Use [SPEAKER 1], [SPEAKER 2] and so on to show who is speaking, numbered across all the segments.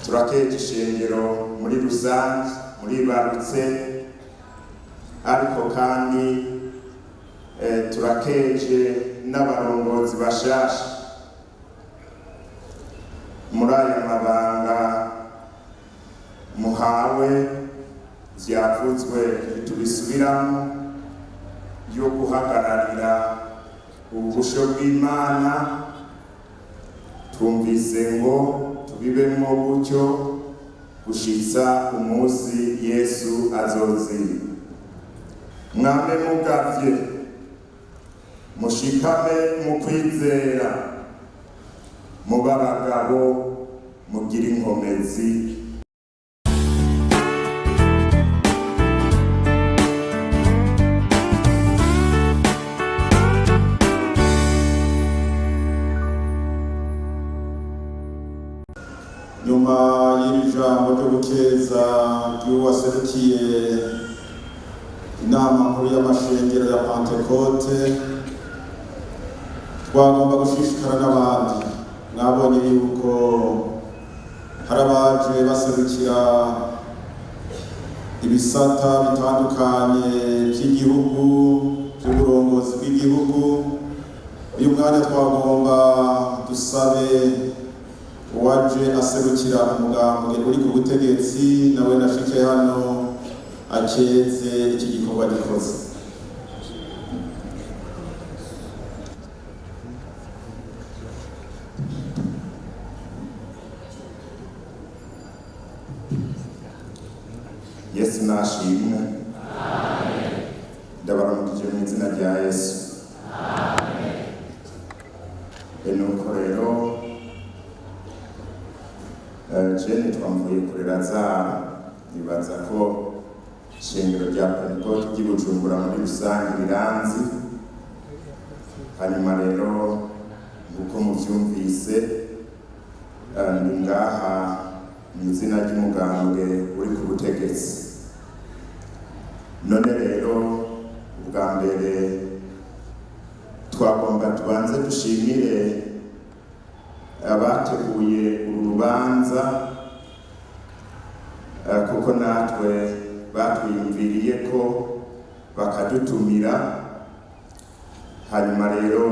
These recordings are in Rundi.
[SPEAKER 1] Turakeje ishengero muri rusange muribarutse, ariko kandi turakeje n'abarongozi bashasha muri aya mabanga muhawe. Vyavuzwe, ntitubisubiramo, yo guhagararira ubusho bw'Imana. Twumvise ngo tubibemo gutyo gushitsa umunsi Yesu azozira. Mwame mugavye, mushikame mu kwizera, mube abagabo, mugire inkomezi.
[SPEAKER 2] Nyuma y'iri jambo ryo gukeza ry'uwaserukiye Inama Nkuru y'Amashengero ya Pantekote, twagomba gushishikara n'abandi. Mwabonye yuko hari abaje baserukira ibisata bitandukanye by'igihugu, by'uburongozi bw'igihugu. Uyu mwanya twagomba dusabe uwaje aserukira umugambwe uri ku butegetsi, nawe nashike hano akeze iki gikorwa gikoze.
[SPEAKER 1] Yesu nashimwe. Ndabaramukije mu izina rya Yesu. Nuko rero je nitwa Mvuyekure Lazaro. Nibaza ko ishengero rya Pentekote ry'i Bujumbura muri rusange riranzi. Hanyuma rero, nk'uko muvyumvise, ndi ngaha mu izina ry'umugambwe uri ku butegetsi. None rero, ubwa mbere twagomba tubanze dushimire abateguye uru rubanza, kuko natwe batwiyumviriye ko bakadutumira. Hanyuma rero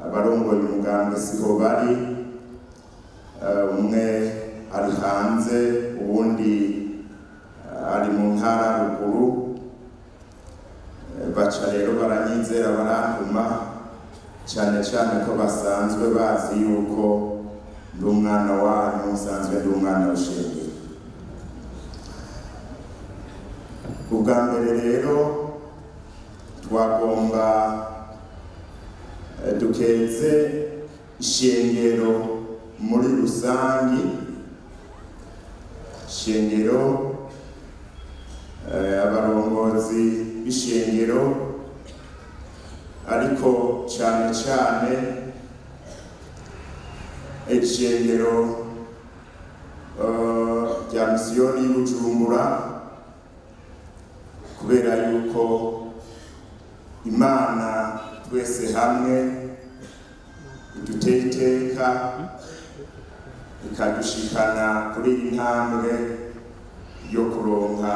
[SPEAKER 1] abarongoye umugambwe siho bari, umwe ari hanze, uwundi ari mu ntara ruguru. Baca rero baranyizera, barantuma, cyane cyane ko basanzwe bazi yuko ndi umwana wanyu, nsanzwe ndi umwana w'ishengero. Ubwa mbere rero twagomba dukeze ishengero muri rusangi, ishengero, abarongozi b'ishengero, ariko cyane cyane ishengero rya Misiyoni y'Ubujumbura, kubera yuko Imana twese hamwe iduteye iteka, ikadushikana kuri iyi ntambwe yo kuronka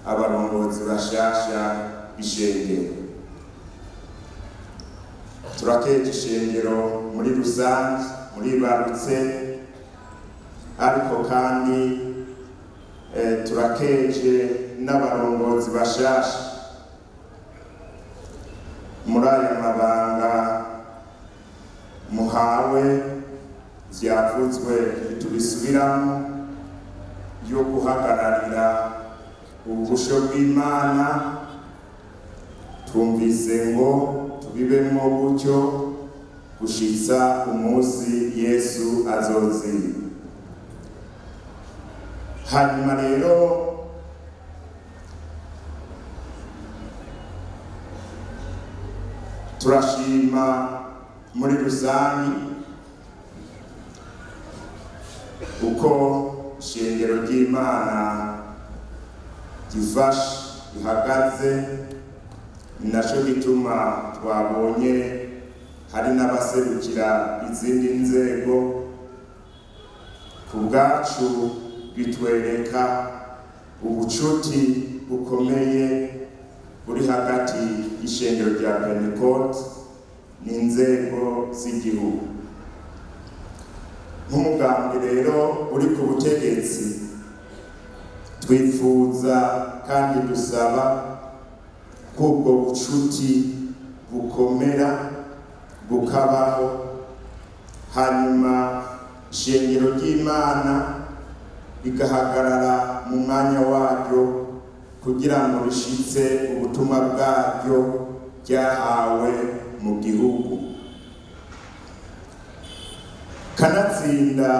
[SPEAKER 1] abarongozi bashasha b'ishengero. Turakeje ishengero muri rusange muribarutse, ariko kandi turakeje n'abarongozi bashasha muri aya mabanga muhawe. Vyavuzwe, ntitubisubiramo, yo guhagararira ubusho bw'Imana. Twumvise ngo tubibemo gutyo gushitsa umunsi Yesu azozira. Hanyuma rero turashima muri rusange uko ishengero ry'Imana gifashe, rihagaze. Ni naco gituma twabonye hari n'abaserukira izindi nzego. Ku bwacu bitwereka ubucuti bukomeye buri hagati y'ishengero rya Pentecote n'inzego z'igihugu. Nk'umugambwe rero uri ku butegetsi, twifuza kandi dusaba ko ubwo bucuti bukomera bukabaho, hanyuma ishengero ry'Imana rigahagarara mu mwanya waryo kugira ngo rishitse ubutumwa bwaryo ryahawe mu gihugu. Kanatsinda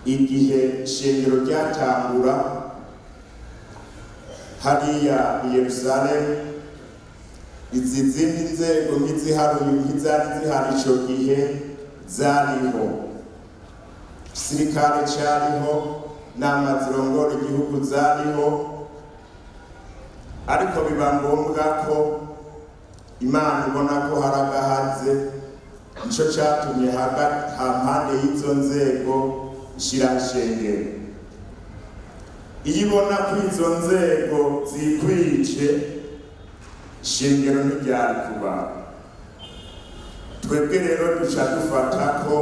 [SPEAKER 1] igihe ishengero ryatangura hariya i Yerusalemu, izi zindi nzego nk'iziharuye nk'izari zihari ico gihe zariho, gisirikare cariho, nama zirongora igihugu zariho, ariko biba ngombwa ko Imana ibona ko hari agahaze. Nico catumye hampande y'izo nzego ishiraho ishengero. Iyo ibona ko izo nzego zikwije, ishengero ntiryari kubaho. Twebwe rero duca dufata ko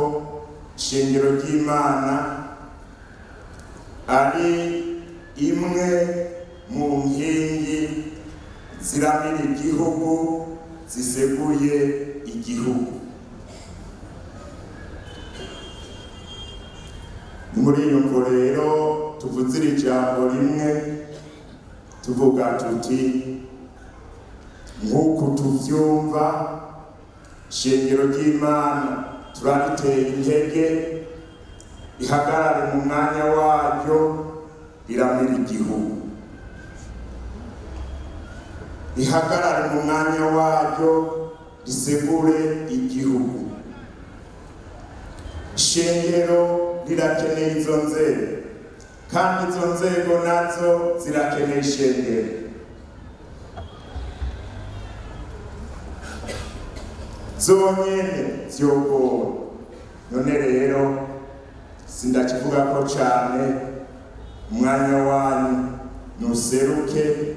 [SPEAKER 1] ishengero ry'Imana ari imwe mu nkingi ziramira igihugu, ziseguye igihugu. Ni muri iyo mvo rero tuvuze iri jambo rimwe, tuvuga tuti nk'uku tuvyumva, ishengero ry'Imana turariteye intege, rihagarare mu mwanya waryo, riramira igihugu, rihagarare mu mwanya waryo, risegure igihugu. Ishengero rirakeneye izo nzego, kandi izo nzego nazo zirakeneye ishengero. Zonyene vyogora. None rero sindakivuga ko cane, umwanya wanyu nuseruke.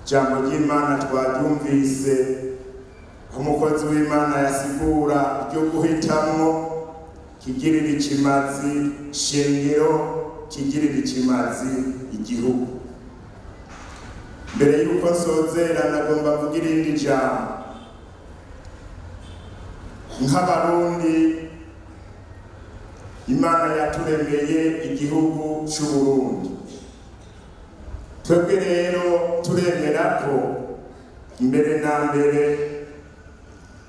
[SPEAKER 1] Ijambo ry'Imana twaryumvise, umukozi w'Imana yasigura ryo guhitamwo kigirira ikimazi shengero, kigirira ikimazi igihugu. Mbere yuko nsozera, nagomba mvuga irindi jambo. Nk'Abarundi, Imana yaturemeye igihugu c'Uburundi. Twebwe rero turemera ko mbere na mbere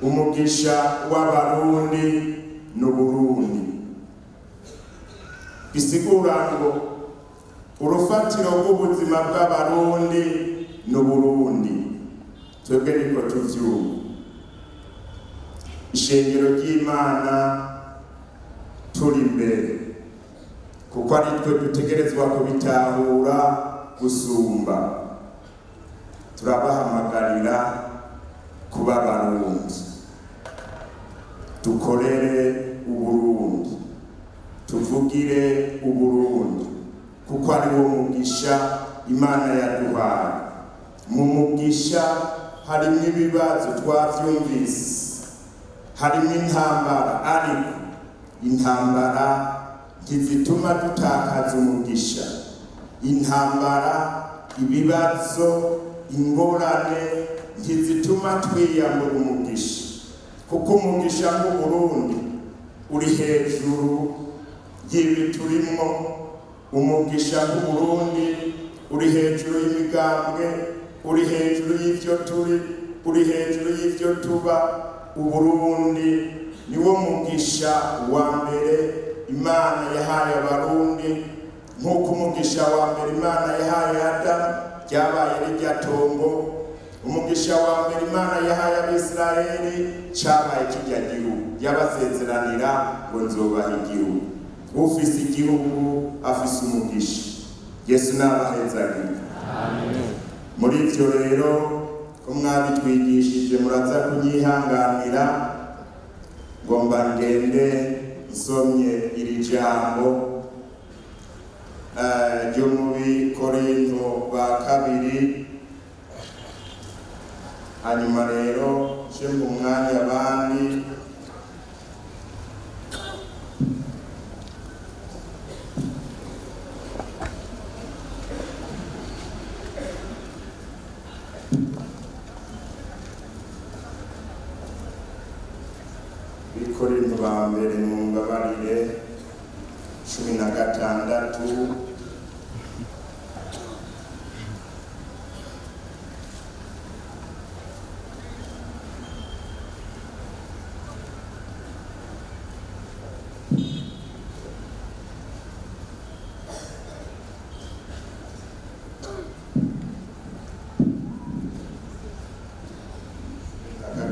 [SPEAKER 1] umugisha w'Abarundi n'Uburundi. Bisigura ngo urufatiro rw'ubuzima bw'Abarundi n'Uburundi. Twebwe niko tuvyumva. Ishengero ry'Imana turi imbere, kuko ari twe dutegerezwa kubitahura gusumba. Turabahamagarira kuba Abarundi, dukorere Uburundi, tuvugire Uburundi, kuko ari wo mugisha Imana yaduhaye. Mu mugisha harimo ibibazo twavyumvise, harimo intambara, ariko intambara ntizituma dutakaza umugisha. Intambara, ibibazo, ingorane ntizituma twiyambura umugisha, kuko umugisha nk'Uburundi uri hejuru y'ibi turimwo. Umugisha nk'Uburundi uri hejuru y'imigambwe, uri hejuru y'ivyo turi, uri hejuru y'ivyo tuba. Uburundi niwo mugisha wa mbere Imana yahaye Abarundi, nk'uko umugisha wa mbere Imana yahaye Adamu ryabaye rirya tongo, umugisha wa mbere Imana yahaye Abisirayeli cabaye kirya gihugu yabasezeranira ngo nzobaha igihugu. Ufise igihugu afise umugisha. Yesu nabahezagire. Muri ivyo rero ko mwabitwigishije, muraza kunyihanganira, ngomba ngende. Nsomye iri jambo ryo mu Bikorinto ba kabiri, hanyuma rero nce mu mwanya abandi. Bikorinto ba mbere, mumbabarire, 16.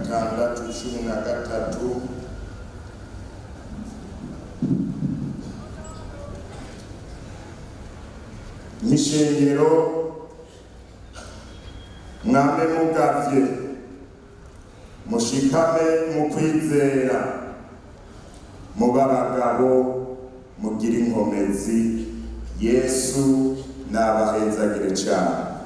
[SPEAKER 1] Na 6, 13. Mw'ishengero mwame mugavye, mushikame mu kwizera, mube abagabo, mugire inkomezi. Yesu nabahezagire cyane.